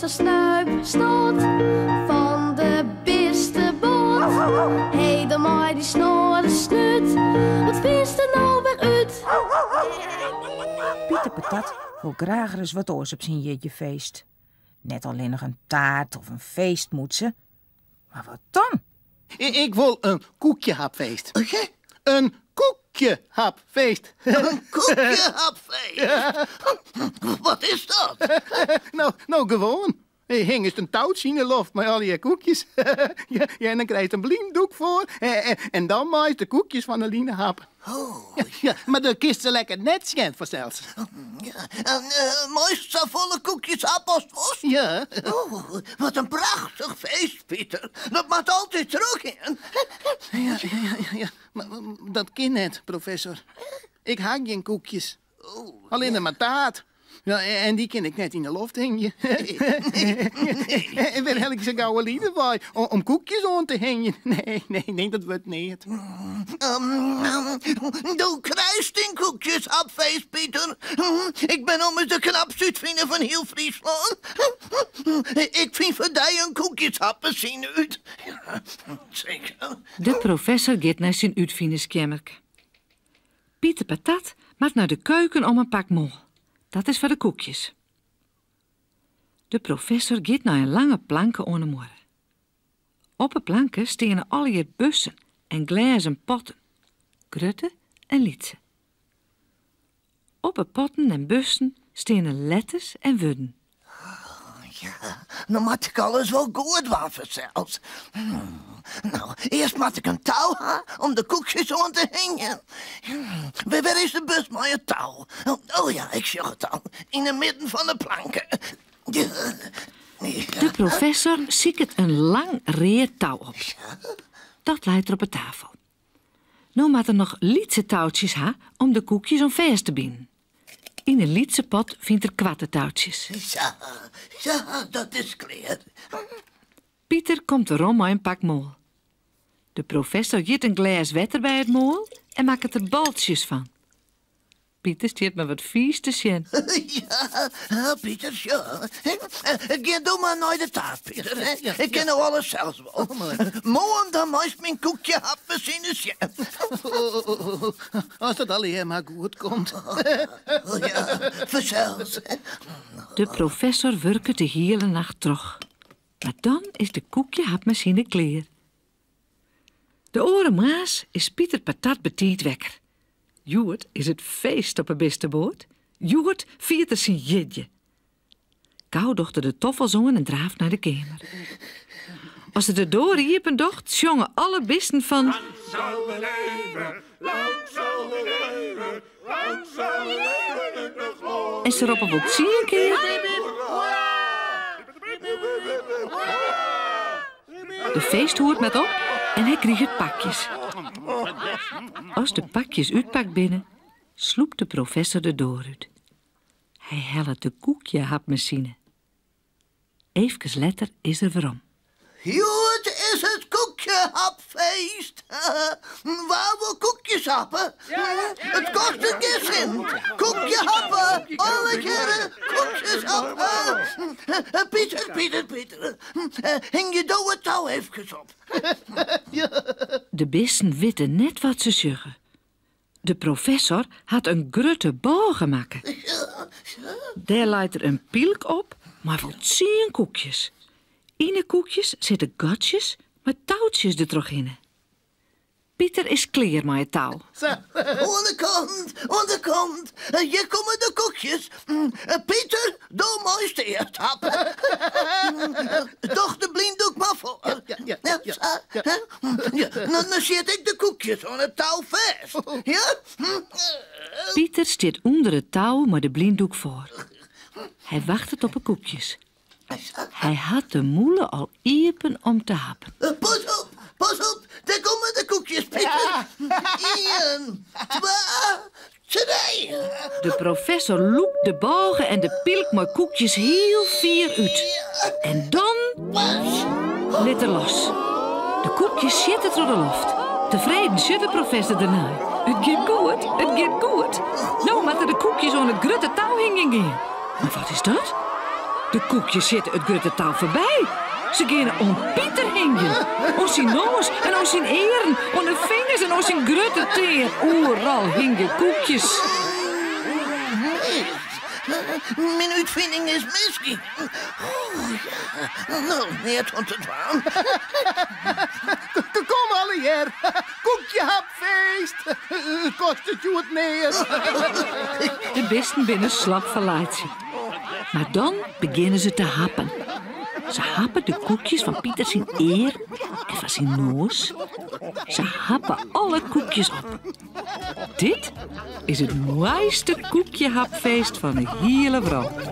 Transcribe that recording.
sa snuip, snot fan de bistebot. Hé, dan mei dy snoade snút, wat fynst der no wer út? Piter Patat wol graach ris wat oars op syn jierdeifeest. Net allinnich in taart of in feestmûtse, mar wat dan? Ik wol in koekjehapfeest. In koekjehapfeest. In koekjehapfeest? Wat is dat? No, no gewoan. Hingest in toutsje yn 'e loft mei allegear koekjes. Ja, en dan krijst in blyndoek foar en dan meist de koekjes fan 'e line happe. Oh. Ja, mar dan kinst se lekker net sjen fansels. Ja, en meist safolle koekjes happe ast wolst? Ja. Oh, wat in prachtich feest, Piter. Dat moat altyd trochgean. Ja, ja, ja, ja. Mar dat kin net, professor. Ik ha gjin koekjes. Allinne mar taart. Ja, en dy kin ik net yn 'e loft hingje. En wêr helje ik sa gau in line wei om koekjes oan te hingjen? Nee, nee, nee, dat wurdt neat. Do krijst dyn koekjeshapfeest, Piter. Ik bin ommers de knapste útfiner fan hiel Fryslân. Ik fyn foar dy in koekjeshapmasine út. Seker. De professor giet nei syn útfinerskeammerke. Piter Patat moat nei de keuken om in pak moal. Dat is foar de koekjes. De professor giet nei in lange planke oan 'e muorre. Op 'e planke steane allegear bussen en glêzen potten, grutte en lytse. Op 'e potten en bussen steane letters en wurden. Ja, no moat ik alles wol goed dwaan fansels. No, earst moat ik in tou ha om de koekjes oan te hingjen. Wêr is de bus mei it tou? Oh ja, ik sjoch it al, yn 'e midden fan de planke. De professor siket in lang read tou op. Dat leit der op 'e tafel. No moat er noch lytse toutsjes ha om de koekjes oan fêst te binen. Yn in lytse pot fynt er koarte toutsjes. Sa, sa, dat is klear. Piter komt werom mei in pak moal. De professor jit in glês wetter by it moal en makket der boltsjes fan. Piter stiet mar wat fiis te sjen. Ja, Piter, sjoch. Gean do mar nei de taart, Piter. Ik kin no alles sels wol. Moarn dan meist myn koekjehapmasine sjen. As dat allegear mar goed komt. Ja, fansels. De professor wurket de hiele nacht troch. Mar dan is de koekjehapmasine klear. De oare moarns is Piter Patat betiid wekker. Hjoed is it feest op 'e bisteboat. Hjoed fiert er syn jierdei. Gau docht er de toffels oan en draaft nei de keamer. As er de doar iepen docht, sjonge alle bisten fan. Lang zal hij leven, lang zal hij leven, lang zal hij leven in de glorie. En se roppe wol tsien kear. De feesthoed moat op en hy kriget pakjes. As de pakjes útpakt binne, slûpt de professor de doar út. Hy hellet de koekjehapmasine. Eefkes letter is er werom. Hjoed is it koekjehapfeest. Wa wol koekjes happe? It kostet gjin sint. Koekje happe, allegearre koekjes happe. Piter, Piter, Piter, hingje do it tou efkes op. De bisten witte net wat se sjogge. De professor hat in grutte bôge makke. Dêr leit er in pylk op mei wol tsien koekjes. Yn 'e koekjes sitte gatsjes mei toutsjes dertrochhinne. Piter is klear mei it tou. Oan de kant, oan de kant, hjir komme de koekjes. Piter, do meist earst happe. Doch de blyndoek mar foar. Ja, sa. Ja, dan sjit ik de koekjes oan it tou fêst. Ja? Piter stiet ûnder it tou mei de blyndoek foar. Hy wachtet op 'e koekjes. Hy hat de mûle al iepen om te happen. Pas op, pas op, dêr komme de koekjes, Piter. Ien, twa, trije. De professor lûkt de bôge en de pylk mei koekjes hiel fier út. En dan lit er los. De koekjes sjitte troch de loft. Tefreden sjocht de professor dernei. It giet goed, it giet goed. No moatte de koekjes oan it grutte tou hingjen gean. Mar wat is dat? De koekjes sjitte it grutte tou foarby. Se geane oan Piter hingjen. Oan syn noas en oan syn earen, oan de fingers en oan syn grutte tean. Oeral hingje koekjes. Myn útfining is misgien. No, neat oan te dwaan. Kom allegear, koekjehapfeest! It kostet hjoed neat. De bisten binne slap fan laitsjen. Mar dan begjinne se te happen. Se happe de koekjes fan Piter syn ear en fan syn noas. Se happe alle koekjes op. Dit is it moaiste koekjehapfeest fan 'e hiele wrâld.